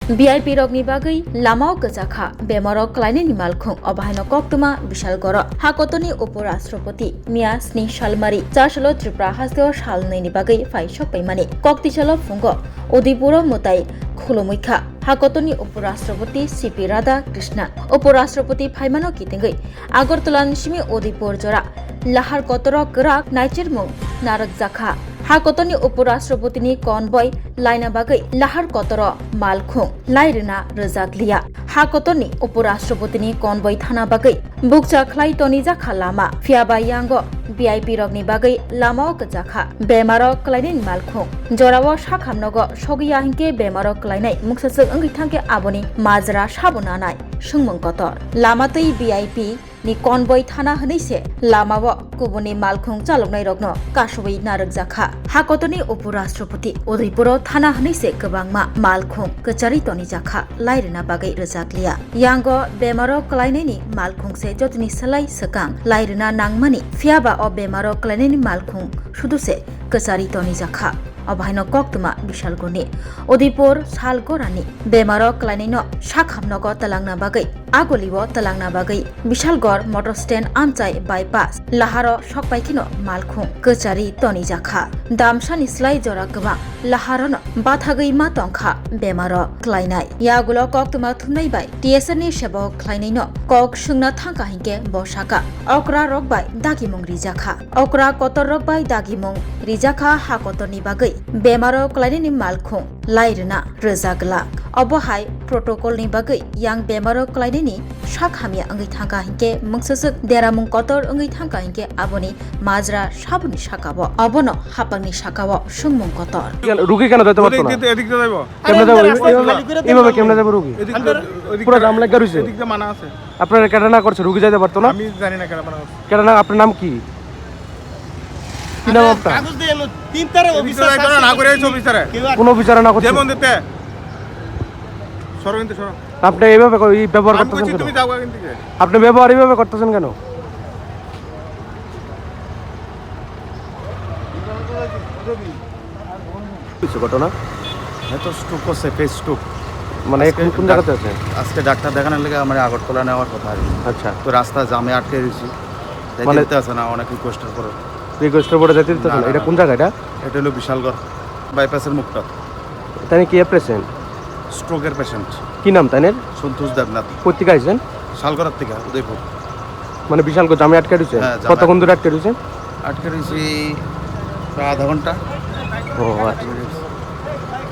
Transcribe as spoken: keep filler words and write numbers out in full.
V I P rokni bagwi lamao kwchakha bemaro kwlainaini malkhung, obo haino koktwma Bishalgoro. Hakotorni Upo Rashtrapati miya sni salmari chasalo Tripura hasteo sal nwi ni bagwi phai sokpaimani. Koktisalo phungo Udaipuro mwtai khulumwi kha. Hakotorni Upo Rashtrapati C P Radhakrishnan Upo Rashtrapati phaimano kitingwi Agartala ni simi Udaipur jora lahar kotoro kwrak naichirmung narwkjakha. Hakotorni Upo Rashtrapatini convoy laina bagwi lahar kotoro malkhung lai rwna rwjakliya. Hakotorni Upo Rashtrapatini convoy thana bagwi bukcha khlai tonijakha lama. Phiyaba yango V I P rokni bagwi lamao kwchakha bemaro kwlainaini malkhung. Jorao sakhamnogo sogwi ya hinkhe bemaro kwlainai mungsaswk wngwi thangkhe aboni majra sabo nanai swngmung kotor. Lama twi V I P ni convoy thana hwnwi se lamao kubuni malkhung chaloknairokno kasubui narwkjakha. Hakotorni Upo Rashtrapati Udaipuro thana hwnwi se kwbangma malkhung kwcharwi tonijakha, lai rwna bagwi rwjakliya. Yango bemaro kwlainaini malkhung se jotoni slai swkang lai rwna nangmani, phiyaba o bemaro kwlainaini malkhung sudu se kwcharwi tonijakha. Obo haino koktwma Bishalgorni Udaipur Salgorani bemaro kwlainaino sakhamnogo twlangna bagwi, Agulio twlangna bagwi Bishalgor motor stand amchai bypass laharo sokpaikheno malkhung kwcharwi tonijakha. Damsani slai jora kwbang laharono bathagwi ma tongkha bemaro kwlainai. Yagulo koktwma thumnai bai T S R ni sebok khlainaino kok swngna thangkha hinkhe bo saka okra rok bai dagimung rijakha. Okra kotor rok bai dagimung rijakha ha kotorni bagwi bemaro kwlainaini malkhung lai rwna rwjak glak. Obo hai protocol ni bagwi yang bemaro kwlainaini sak hamya wngwi thangkha hinkhe mungsaswk deramung kotor wngwi thangkha hinkhe aboni majra saboni sakao, obono hapangni sakao swngmung kotor. কেন, রুগী কেন যেতে পারতো না? এদিক দিয়ে, এদিক দিয়ে যাইবো। কেমনে যাবো? আরে, এইভাবে, এইভাবে কেমনে যাবো রুগী? এদিক দিয়ে, ওদিক পুরো দিয়ে, জাম লাগা রইছে। এদিক দিয়ে মানা আছে। আপনারা কেটা না করছে, রুগী যাইতে পারতো না? আমি জানি না কেটা মানা আছে। কেটা না, আপনার নাম কি? কি নাম আপনার? কাগজ দিয়ে এলো, তিন তারা এদিক দিয়ে অফিসার যাইতো না, আছে। না করে আইছো অফিসারে। কেউ আর কোন অফিসারে না করছে? যেমন দিতে। সরো কিন্তু সরো। আপনি এইভাবে ক-, এই ব্যবহার আমি করতেছেন কইছি কেন? তুমি যাও এখান থেকে। আপনি ব্যবহার এইভাবে করতেছেন কেন? কিছু ঘটনা? হয়তো স্ট্রোক করছে, ফেস স্ট্রোক। মানে আজকে কোন, কোন ডাক-, জায়গাতে আছে? আজকে ডাক্তার দেখানোর লেগে আমার আগরতলা নেওয়ার কথা আর কি। আচ্ছা। তো রাস্তা জামে আটকে রয়েছি। যাইতে মানে দিতে আছে না, অনেক রিকোয়েস্টের পরে। রিকোয়েস্টের পরে যাইতে দিতেছে না, না? না, এটা না। কোন জায়গা এটা? এটা হলো বিশালগড় বাইপাসের মুখটা। তাই কি পেশেন্ট? স্ট্রোকের পেশেন্ট। কি নাম তাইনের? সন্তোষ দেবনাথ। কোথেকে আইছেন? শালগড়ার থেকে, উদয়পুর। মানে বিশালগড় জামে আটকে রয়েছে? হ্যাঁ, জামে কতক্ষণ আটকে ধরে আটকে রয়েছে? আটকে রয়েছি প্রায় আধা ঘন্টা। ও, আচ্ছা।